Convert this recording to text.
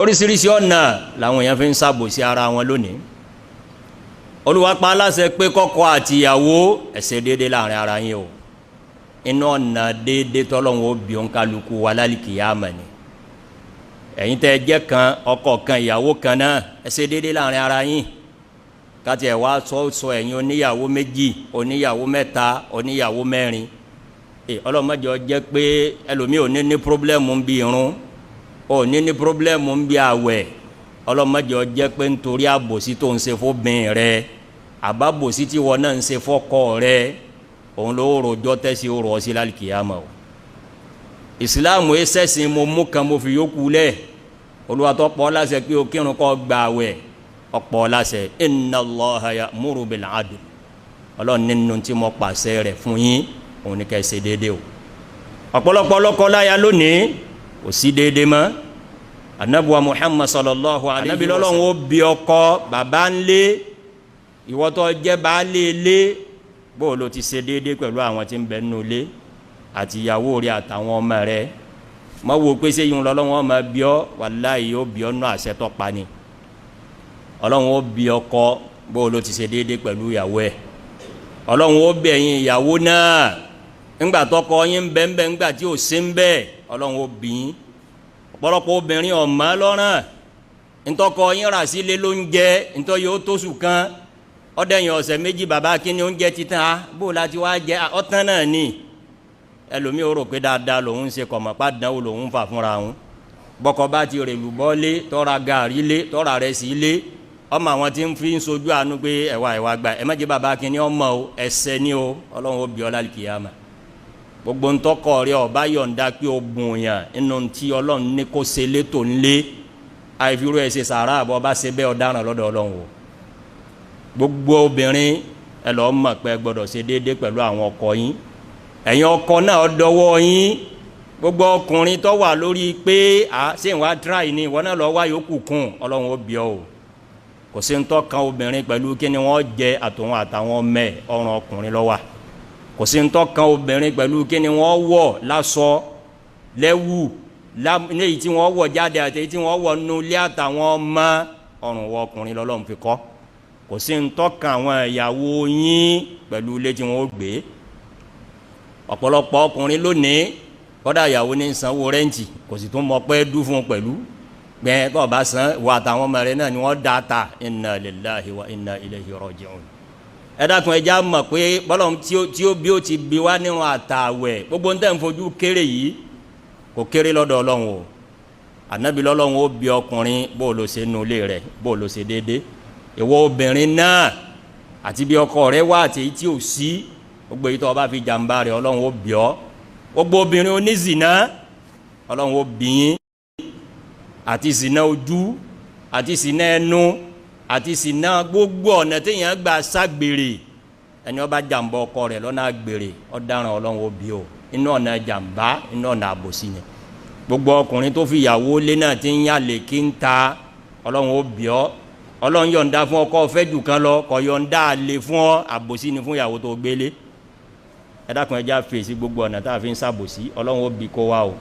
Oríṣiríṣi ọ̀nà làwọn èèyàn fi ń ṣàbòsí ara wọn lónìí. Olúwa pa aláṣẹ pé kọ́kọ àti ìyàwó, ẹ ṣe déédéé láàrin ara yín o. Inú ọ̀nà déédéé tọ́lọ́hun ó bí òǹkálukú wa lálìkìyàmà ni. Ẹ̀yin tẹ́ jẹ́ kan, ọkọ kan, ìyàwó kan náà, ẹ ṣe déédéé láàrin ara yín. Káti ẹ̀ wá sọ ẹ̀yin oníyàwó méjì, oníyàwó mẹ́ta, oníyàwó mẹ́rin, ọlọ́mọdé jẹ́ pé ẹlòmíì ò ní ní problem ń bí irun, ò ní ní problem ń bí àwẹ̀. Ọlọ́mọdé jẹ́ pé nítorí àbòsí tó ń ṣe fóbìn rẹ, àbábòsí tí wọn náà ń ṣe fọ́kọ rẹ, òun ló rojọ́ tẹ́sí ó rọ̀ sí lálìkìyàmọ̀ o. Ìsìláàmù ẹsẹ̀sìn mo mú kan, mo fi yókù lẹ̀. Olúwa tó pọ̀ láṣẹ pé o kírun, kó gba àwẹ̀, ọ̀pọ̀ láṣẹ. Inna Allaha ya'muru bil 'adl. Ọlọ́run nínú tí mo pàṣẹ rẹ̀ fún yín, òun ni kẹ́ ṣe déédéé o. Ọ̀pọ̀lọpọ̀ lọ́kọ láya lónìí, kò sí déédéé mọ́. Anabuwa Muhammad sallallahu alayhi wa sallam, anabi lọ́lọ́run ó bi ọkọ, bàbá ńlé, ìwọ tó jẹ́ baálé ilé, bó o lo ti ṣe déédéé pẹ̀lú àwọn tí ń bẹ nínú ilé àti ìyàwó rẹ̀ àtàwọn ọmọ rẹ̀? Mọ wo pé ṣé yìí lọ́lọ́run ọmọ bí ọ? Wàláhì, yóò bí ọ nù. Àṣẹ tó pa ni. Ọlọ́run ó bi ọkọ, bó o lo ti ṣe déédéé pẹ̀lú ìyàwó ẹ̀. Ọlọ́run ó bẹ̀ yín ìyàwó náà, ńgbà tọkọ yín bẹ́ẹ̀, ńgbà tí ò sí ń bẹ́ẹ̀, Ọlọ́run ó bí yín. Ọ̀pọ̀lọpọ̀ obìnrin ọ̀mọ́ lọ́rùn ntọkọ yín rà sílé ló ń jẹ, ntọ́ yóò tó sùn kan, ọdẹyìn ọ̀sẹ̀ 2, bàbá kínní, oúnjẹ títàn á, bó o láti wá jẹ ọtán náà ni. Ẹlòmíì ó rò pé dáadáa lòun ń ṣe, kọ̀mọ̀pá dánwò lòun fà fúnra òun. Bọ́kọ bá ti rèlú bọ́lé, tọ́ra gàrí lé, tọ́ra rẹ̀ sí lé, ọmọ àwọn tí ń fi ń sojú àánú pé ẹ̀wà ẹ̀wà gbà, ẹ má jẹ́ bàbá kínní ọmọ o. Ẹsẹ̀ ni o. Ọlọ́run ó bí ọ lálùkìyàmà. Gbogbo ntọkọ rẹ ọba yọ̀ǹda pé o bùn yàn inú tí Ọlọ́run ní kó ṣe létò ńlé, àìfirú ẹ̀ ṣe sàrà. Àbọ̀ bá ṣe bẹ́ẹ̀, ọ̀daràn lọ́dọ̀ Ọlọ́run o. Gbogbo obìnrin, ẹ lọ́ọ́ mọ̀ pé ẹ gbọ́dọ̀ ṣe déédéé pẹ̀lú àwọn ọkọ yín. Ẹ̀yin ọkọ náà, dọwọ́ yín. Gbogbo ọkùnrin tó wà lórí pé à ṣé ìwà tíráì ni, ìwọ náà lọ́ọ́ wá yòókù kún. Ọlọ́run ó bí ọ o. Kò sí ń tọ́kan obìnrin pẹ̀lú kí ni wọ́n jẹ àtòun àtàwọn ọmọ ẹ̀, ọrùn ọkùnrin ló wà. Kò sí ń tọ́kan obìnrin pẹ̀lú kí ni wọ́n wọ̀ lásọ, lẹ́wù, léyìí tí wọ́n wọ̀ jáde àti èyí tí wọ́n wọ̀ nulẹ̀ àtàwọn ọmọ, ọrùn wọ ọkùnrin lọ́lọ́run fi kọ́. Kò sí ń tọ́kan àwọn ìyàwó yín pẹ̀lú ilé tí wọ́n gbé. Ọ̀pọ̀lọpọ̀ ọkùnrin lónìí, kọ́dà ìyàwó ní sanwó rent, kò sì tún mọ pé dú fún un pẹ̀lú gbẹ kọ́ bá san wà àtàwọn ọmọ rẹ náà ni wọ́n dá ta. Inna lillahi wa inna ilayhi raji'un. Ẹ dákun, ẹ já mọ̀ pé bọ́lọ̀ tí ó bí ó ti bí wá nínú àtàwẹ̀, gbogbo ń tẹ̀ ń fojú kéré yìí, kò kéré lọ́dọ̀ Ọlọ́run o. Ànábi lọ́lọ́run ó bí ọkùnrin, bó o lọ ṣe nu ilé rẹ̀, bó o lọ ṣe déédé. Ìwọ obìnrin náà, àti bí ọkọ rẹ wá àti èyí tí ò sí, gbogbo èyí tó o bá fi jàǹbá rẹ̀, Ọlọ́run ó bí ọ. Gbogbo obìnrin onízìnà, Ọlọ́run ó bí yín, àti zìnà ojú, àti zìnà ẹnu, àti zìnà gbogbo ọ̀nà téèyàn gbà ságbèrè. Ẹni ó bá jàǹbá ọkọ rẹ̀ lọ́nà àgbèrè, ọ̀daràn, Ọlọ́run ó bí o. Inú ọ̀nà jàǹbá, inú ọ̀nà àbòsí ni. Gbogbo ọkùnrin tó fi ìyàwó lé náà ti ń yàlè kí ń ta, Ọlọ́run ó bí ọ. Ọlọ́run yọ̀ǹda fún ọkọ fẹ́ jù kan lọ, kò yọ̀ǹda àlè fún ọ. Àbòsí ni fún ìyàwó tó gbélé. Ẹ dákun, ẹ já fèsì gbogbo ọ̀nà tá a fi ń sàbòsí. Ọlọ́run ó bí kó wa o.